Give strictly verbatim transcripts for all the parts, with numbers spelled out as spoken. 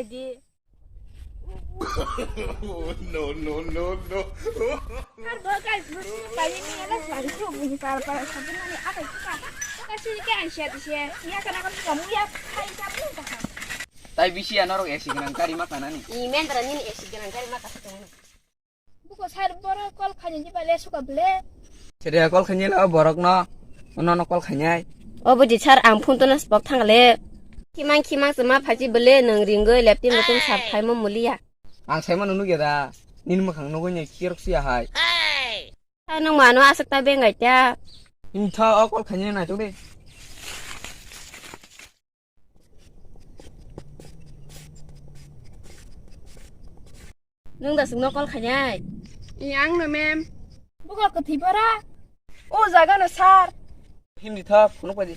Di. No, no, no, no. Har bo kai bus kai ni ala sari ko bini par par sabu mani akai ka. Ka si ke an sia di sia. Ya kana ka ka mu ya kai ka mu ka. Tai bisi anorok A C gwnang gari ma kanani. I mendra nini A C gwnang gari ma ka sa tong. Buko sar borok call khaini di bale suka bale. Sere call khaini la borok no. Ono no call khainai. O buji sar ang phone to na spok thang le. Kimang kimang se ma phaji bale nang ringoi laptin rokom sar phaimo mulia. Ang saima nunu geda. Nini makhang nugui ni kirok sia hai. Ta nang mano aswk ta bengai ta. Nini tha o call khaini nai tuk de. Nung da sungno call khainai. Yang no mem. Buka kwthwi para. O jaga no sar. Hindi tha phunuk padi.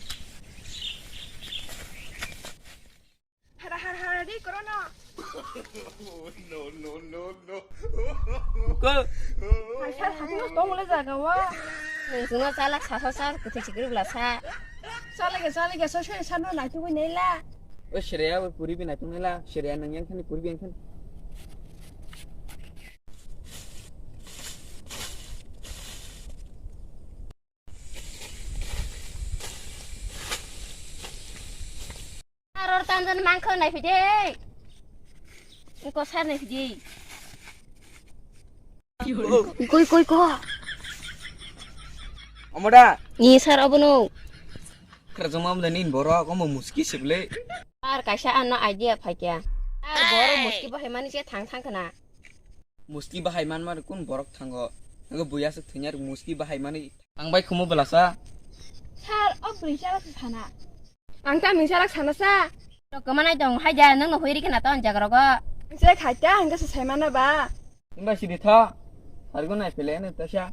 Hara hara hara di korono. No, no, no, no. Buka. Hai sar hati no tong le jaga wa. Nung sungno chalak sa sa sar kwthwi chikri bla sa. Chalege chalege so so sar no nai tugui nei la. O Shreya, o puri bi naitung nila. Shreya nang yang khani puri bi yang khani. Aror tanjan mangkho nai phide. Ko sar nai phide. Koi, koi, ko. Omoda. Ni sar obono. Kerjong mam da nin borok omo muski sible. Ar kaisa ano idea phaikya. Ar borok muski bahai mani se thang thang khna. Muski bahai man mar kun borok thango. Nago buya suk thanyar muski bahai mani. Ang bai khumu belasa. Sar, o bwrwi chalak se sana. Ang ta ming chalak sana sa. Rok kama nai tong hai ja nang no hoiri khna ton jaga rogo. Ang se khai ta ang se sai mana ba. Imba sidi tha. Hargo nai pele ne ta sha.